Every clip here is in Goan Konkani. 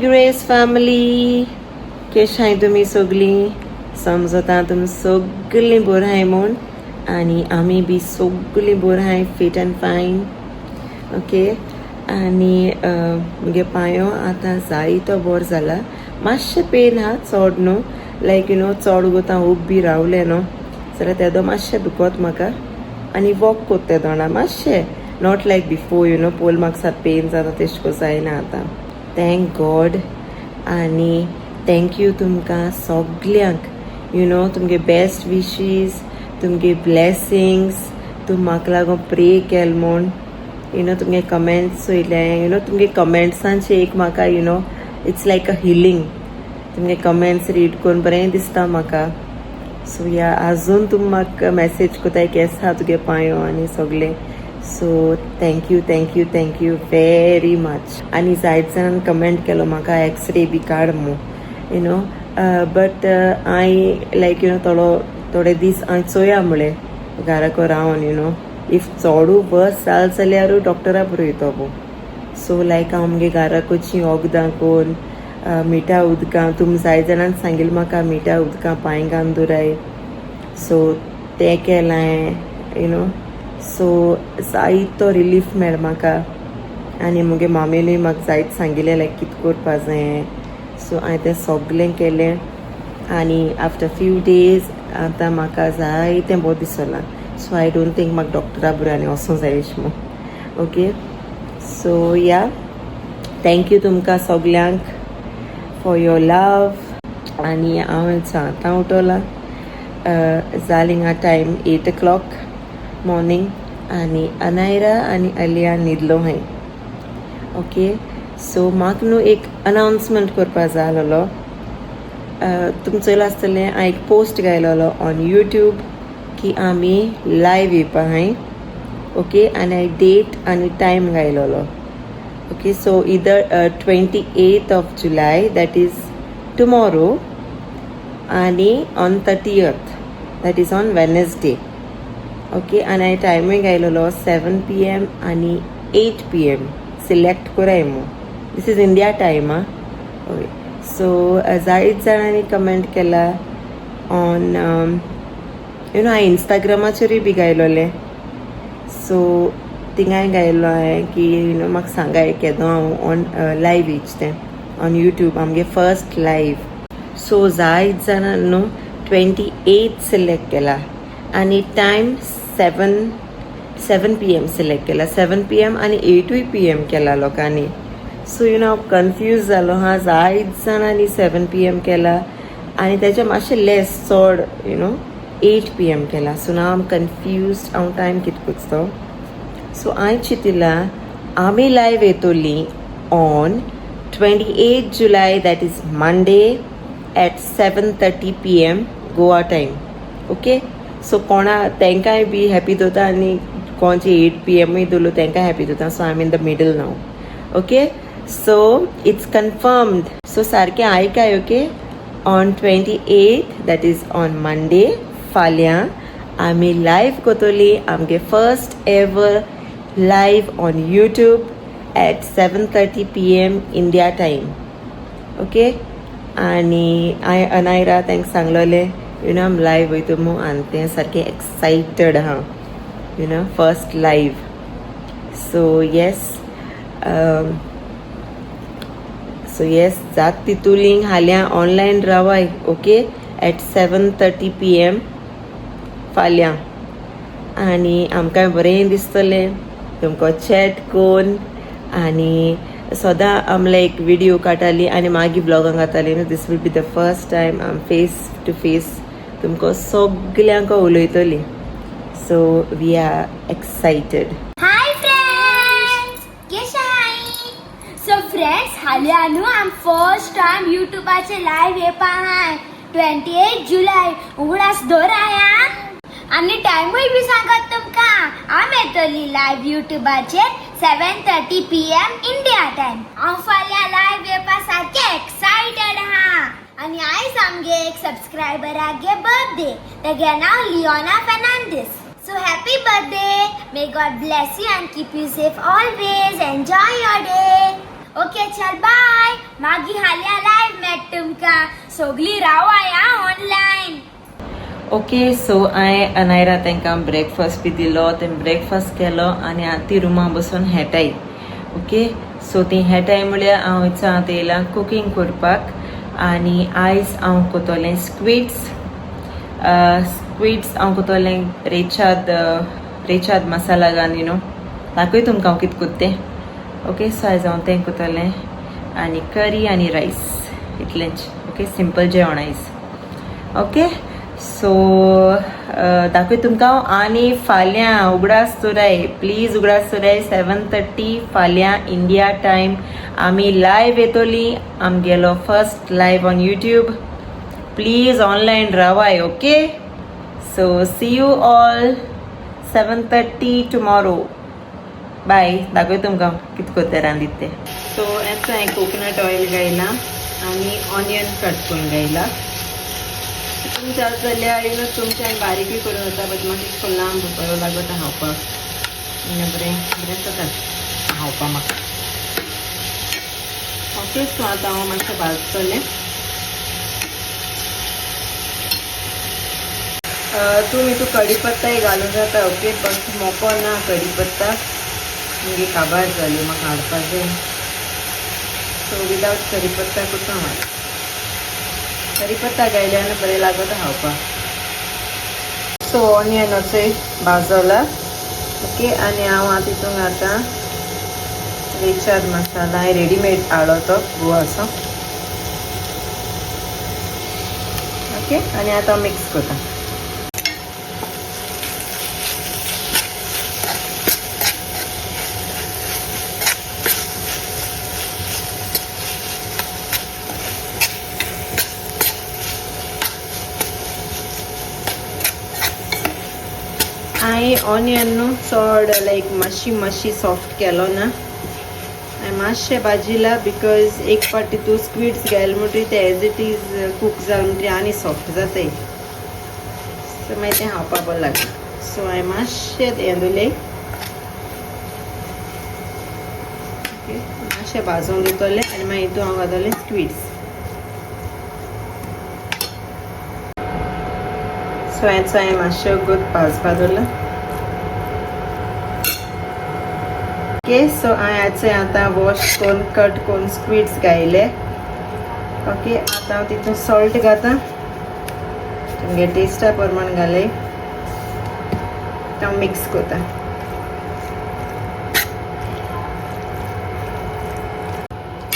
ग्रेस फॅमिली, केशाय तुमी सगळीं? समजता तुमी सगळीं बरीं आहाय म्हूण आनी आमी बी सगळीं बरीं आहाय, फिट अँड फायन. ओके, आनी मुगे पांयो आतां जायतो बरो जाला. मातशें पेन आहा, चड न्हू. लायक you know चड गोतां उब बी रावलें न्हू जाल्यार तेदो मातशें दुखत म्हाका आनी वॉक कोत्ता तेदोणा मातशें, not like before, पोल म्हाका सात पेन जाता, तेश कोन जायना आतां, thank God. आनी thank you तुमकां सगल्यांक, you know तुमगे बेस्ट विशीस, तुमगे ब्लेसिंग्स, तुम म्हाका लागून प्रे केल म्हूण. You know तुमगे कमेंट्स चोयले, you know तुमगे कमेंट्सांचे एक म्हाका it's like a healing. तुमगे कमेंट्स रीड करून बरें दिसता म्हाका. सो या, अजून तुम म्हाका मॅसेज कोताय, केस आहा तुगे पांयो आनी सगलें. So thank you, thank you, thank you very much. आनी जायत जाणान कमेंट केलो म्हाका एक्सरे बी काड म्हूण, you know but हांवें लायक you know थोडो थोडे दीस हांवें चोया म्हळें घराको रावन, you know if चोडू वर्स जाल जाल्यार डॉक्टरा बरो वयतो. सो लायक हांव मुगे घराकोची वखदां कोन्न, मिठा उदकां, तुमी जाय जाणान सांगिल्लें म्हाका मिठा उदकां पांय घालून दवराय, सो तें केलां हांवें, you know सो जायतो रिलीफ मेळ म्हाका. आनी मुगे मामीनूय म्हाका जायत सांगिल्लें लायक कितें करपा जायें, सो हांवें तें सगलें केलें आनी आफ्टर फ्यू डेज आतां म्हाका जायतें बरें दिसलां. सो I don't think म्हाका डॉक्टरा बरोबर आनी वचूंक जाय अशें म्हूण. ओके, सो या, thank you तुमकां सगल्यांक फॉर your लव. आनी हांव आतां उठोलां, जालें हिंगा टायम 8 ओ क्लॉक मॉर्निंग आनी अनायरा आनी अलिया न्हिदलो हांय. ओके, सो म्हाका न्हू एक अनाउन्समेंट करपा जाय आसलेलो. तुमी चोयलां आसतलें, हांवें एक पोस्ट घायलोलो ऑन यूट्यूब की आमी लायव येवपा आहाय. ओके, आनी हांवें डेट आनी time घायलोलो. Okay, so either 28th of July, that is tomorrow, आनी on 30th, that is on Wednesday. Okay, आनी हांवें टायमींग घायलोलो 7 PM आनी 8 PM select कोराय म्हूण. This is India time आं. ओके, सो जायत जाणांनी कमेंट केला ऑन you know हांवें इंस्टाग्रामाचेरूय बी घायलोलें. सो थिंगाय घायलो हांवें की you know म्हाका सांगाय केदो हांव ऑन लायव येयच तें ऑन यूट्यूब, आमगे फर्स्ट लायव. सो जायत जाणां न्हू 28 सिलेक्ट केला आनी टायम 7 PM select केला. 7 PM आनी 8ूय पी एम केला लोकांनी. सो you know हांव कन्फ्यूज जालो हा. जायत जाणांनी 7 PM केला आनी तेच्या मातशें लेस चड you know 8 PM केला. सो नाव आम कन्फ्यूज, हांव टायम कितें करचो तो. सो हांवें चिंतिलां आमी live येतोली on 28 July, that is Monday, at 7:30 PM Goa time. Okay, so कोणा तांकांय बी हॅपी दवरता आनी कोणचे 8 पी एमूय दवरलो तांकां हॅपी दवरता. So I am in the middle now. Okay, so it's confirmed. So सारकें आयकाय, okay, on 28, that is on Monday, फाल्यां आमी लायव कोतोली आमगे first ever live on YouTube at 7:30 PM India time. Okay, आनी हांवें अनायरा तांकां सांगलोलें, you know आमी लायव वयता म्हूण आनी तें सारकें एक्सायटेड आहा, first live. So yes, so yes, जात तितूलिंग हाल्यां ऑनलायन रावाय, okay, at 7:30 PM फाल्यां आनी आमकां बरें दिसतलें तुमकां चॅट कोन्न. आनी सदां आम लायक विडियो काडटाली आनी मागीर ब्लॉगां घाताली न्हू. This will be the first time आम फेस टू फेस तुमकां सगल्यांक उलयतली. So we are excited. Hi friends, केशे हाय? सो फ्रेंड्स, हाल्या न्हू आम फर्स्ट टायम युट्यूबाचेर लायव्ह येवपा आहाय 28 जुलय. उगडास दवराय आं. आनी टायमूय बी सांगत तुमकां, आम येतली लायव्ह युट्यूबाचेर 7:30 PM India time. हांव फाल्यां लायव्ह येवपा सारकें एक्सायटेड आहा. आनी आयज आमगे एक सबस्क्रायबरागे बर्थडे, तेगे नांव Leona Fernandes. So happy birthday! May God bless you and keep you safe always. Enjoy your day. Okay चल बाय, मागीर हाल्या लायव्ह मेळटा तुमकां. सगळीं रावाय आं ऑनलायन. ओके, सो हांवें अनायरा तांकां ब्रेकफास्ट बी दिलो, तें ब्रेकफास्ट केलो आनी आतां ती रुमा बसून हेटाय. ओके, सो ती हेटाय म्हळ्यार हांव इत्सा आतां येयलां कुकींग करपाक. आनी आयज हांव कोतोलें स्क्विड्स. स्क्विड्स हांव कोतोलें रेचाद, रेचाद मसाला घालून, you know दाखय तुमकां हांव कितें कोत्ता तें. ओके, सो आयज हांव तें कोतोलें आनी करी आनी रायस इतलेंच. ओके, सिंपल जेवण आयज. ओके, सो दाखय तुमकां हांव. आनी फाल्यां उगडास दवराय, प्लीज उगडास दवराय, 7:30 फाल्यां इंडिया टायम आमी लायव्ह येतोली, आमगेलो first live on YouTube. Please online रावाय. Okay, so see you all 7:30 tomorrow. Bye. दाखय तुमकां कितें कोत्ता रांदीत तें. सो येता हांवें कोकोनट ऑयल घायलां आनी ऑनियन कट करून घायला. तुमच्या जाल्यार you know तुमच्या बारीकूय करूं जाता, बट म्हाका इतको लांब बरो लागता खावपाक. बरें बरें जाता खावपाक म्हाका. ओके, सो आतां हांव मातशें भाजतलें. तुमी तूं कडी पत्ताय घालूं जाता. ओके, बट मोको ना कडी पत्ता, मागीर काबार जाली, म्हाका हाडपा जाय. सो विदावट कडी पत्ता करता हांव. कडी पत्ता घायल्यार बरें लागता खावपाक. सो ऑनियन अशें भाजला. ओके, आनी हांव आतां तितूंत आतां रेचाद मसाला रेडीमेड हाडलो तो गोवाचो. ओके, आनी आतां मिक्स करता. हांवें ऑनियन न्हू चड लायक मातशी मातशी सॉफ्ट केलो ना, हांवें मातशें भाजिला, because एक फावटी तितून स्क्विड्स घायल म्हणटकीर ते एज it is cook जाल म्हणटकीर आनी सॉफ्ट जाताय. सो मागीर तें खावपाक बरें लागना. सो हांवें मातशें हें दवरलें. ओके, मातशें भाजून दितलें आनी मागीर हितून हांव घातलें स्क्विड्स. सो हेचो हांवें मातशें गोत भाजपा दवरलां. ओके, सो हांवें हाचे आतां वॉश करून कट करून स्क्विड्स घायले. ओके, आतां हांव तितून सॉल्ट घाता, तुमगे टेस्टा प्रमाण घालय. हांव मिक्स करता.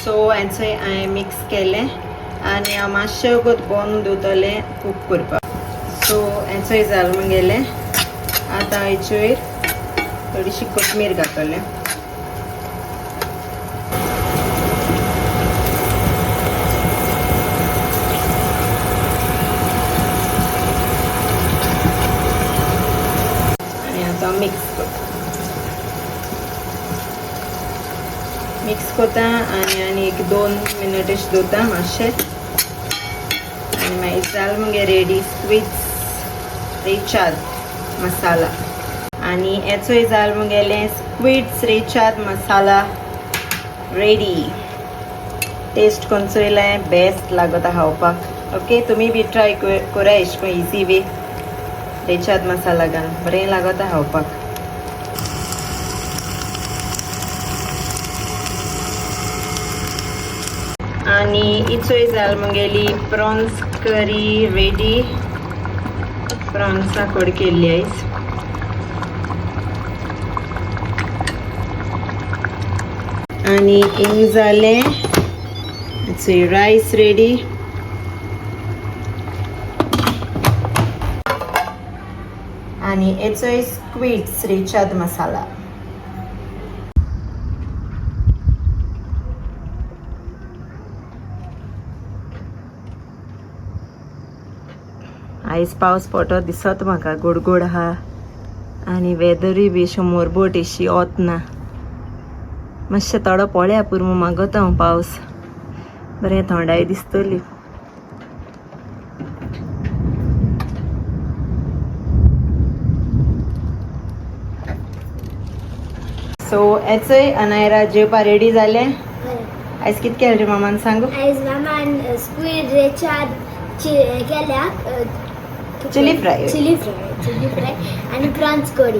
सो हेंचोय हांवें मिक्स केलें आनी हांव मातशें वगत बंद दवरतलें कूक करपाक. सो हेंचोय जालें मुगेलें. आतां हेचेर थोडीशी कोथमीर घातलें. आनी आतां मिक्स करता, मिक्स करता आनी आनी एक 2 मिनट अशें दवरता मातशें आनी मागीर जालें मगे रेडी स्क्विड्स रेचाद मसाला. आनी हेचोय जालें मुगेलें squids rechado masala ready. Taste करून चोयलें, बेस्ट लागता खावपाक. ओके, तुमी बी ट्राय कराय एशें कोन्न इजी वे रेचाद मसाला घालून बरें लागता खावपाक. आनी इचोय जाल मुगेली प्रॉन्स करी रेडी. प्रॉन्सा कोड केल्ली आयज. आनी हिंग जालें रायस रेडी. आनी हेचोय स्क्विड्स रेचाद मसाला. आयज पावस पडटो दिसत म्हाका, गोड गोड आहा आनी वेदरूय बी अशें मोरबोट अशी वत ना. मातशें थोडो पळया पुरो, मागता हांव पावस, बरें थंडाय दिसतली. सो हेचोय अनायरा जेवपा रेडी जालें. आयज कित केलें रे मामान सांगू? आयज मामान स्क्वीड रेचाद केल्या. Chilli fry. Chilli fry, chilli fry आनी प्रॉन्स कडी.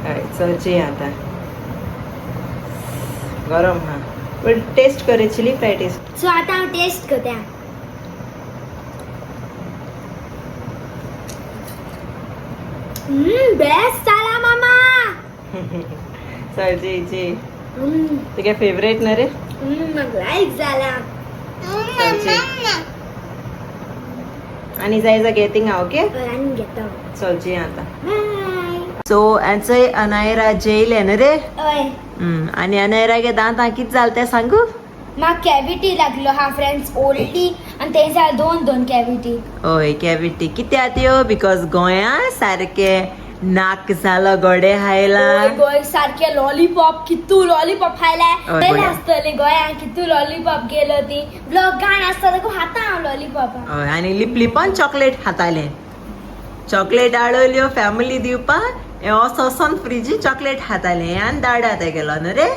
हय, चल जे आतां गरम हा, पण टेस्ट कर चिली फ्राय टेस्ट. सो आतां हांव टेस्ट करता. बेस्ट जाला मामा. चल जे जे. तुगे फेवरेट ना रे? म्हाका लायक जाला. चल जे. आनी जाय जा घेतिंगा, ओके? हय, आनी घेता. चल जे आतां. बाय. सो एचय अनायरा जेयलें न्हू रे? हय. आनी अनायरागे दांतां कित जालें तें सांगू? म्हाका कॅविटी लागलो हा फ्रेंड्स, ओल्डी आनी ते जाले दोन दोन कॅविटी. हय, कॅविटी कित्याक त्यो? Because गोंया सारकें नाक जालो गोडे खायला. गोंय सारखे लॉलीपॉप, कितू लॉलीपॉप खायलाय. हय, पयलें बरें. आसतलें गोंयांत कितू लॉलीपॉप गेलो ती ब्लॉग घाण आसता तेका खाता हांव लॉलीपॉप. हय, आनी लिपलिपान चॉकलेट खातालें. चॉकलेट हाडवल्यो फॅमिली दिवपाक, हें वचोन वचोन फ्रिजी चॉकलेट खातालें आनी दाडा ते गेलो न्हू रे?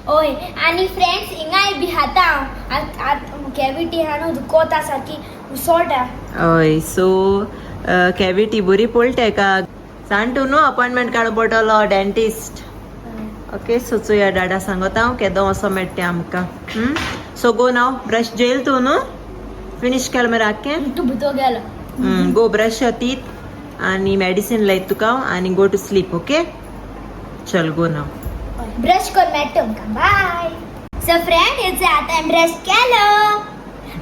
हय, आनी फ्रेंड्स हिंगाय बी खाता हांव. कॅविटी हा न्हू, दुखोता सारकी, उसोटा. हय, सो कॅविटी बरी पडटा तेका. सांगू न्हू, अपॉयंटमेंट काडूं पडटलो डेंटिस्ट. ओके, सो चोया, डाडा सांगता हांव केदो वचो मेळटा तें आमकां. सो गो नाव, ब्रश जेल तूं न्हू? फिनीश केलें मरे आख्खें? तूं भितर गेलो. गो ब्रश your teeth आनी मेडिसीन लायत तुका हांव आनी गो टू स्लीप, ओके? चल, गो नाव. ब्रश कर मेळटा तुमकां. बाय. सो फ्रेंड, हेचे आतां हांवें ब्रश केलो.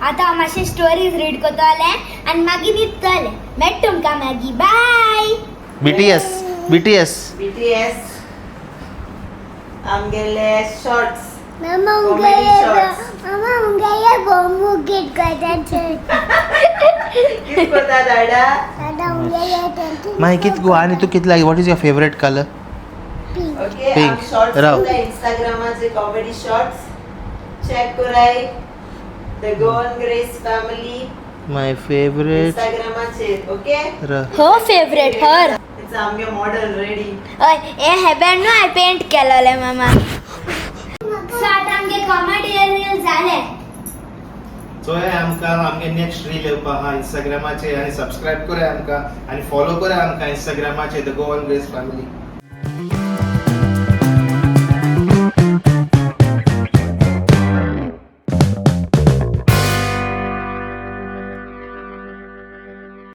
आतां हांव मातशें स्टोरीज रीड करतलें आनी मागीर न्हिदतलें. मेळटा तुमकां मागीर. बाय. BTS, BTS. BTS आमगेले शॉर्ट्स. मामा. Comedy shorts. मामा, उंगेले बोंबू गीत गायताचे. कित करता दाडा? दादा, उंगेले त्यांचे. मागीर कित गो आनी तूं कित like? What is your favourite colour? Okay. Pink. आम शॉर्ट्स राव. करता इंस्टाग्रामाचे कॉमेडी शॉर्ट्स. चेक कराय the Goan Grace family. My favourite. इंस्टाग्रामाचेर, ओके? हो, फेवरेट हर. It's आमगे मॉडल रेडी. हय, हे हेबेन न्हू हांवें पेंट केलोलें मामा. सो आतां आमगे कॉमेडी रील जालें. चोया आमकां, आमगे नेक्स्ट रील येवपा आहा इंस्टाग्रामाचेर आनी सबस्क्रायब कराय आमकां आनी फॉलो कराय आमकां इंस्टाग्रामाचेर, the Goan grace family.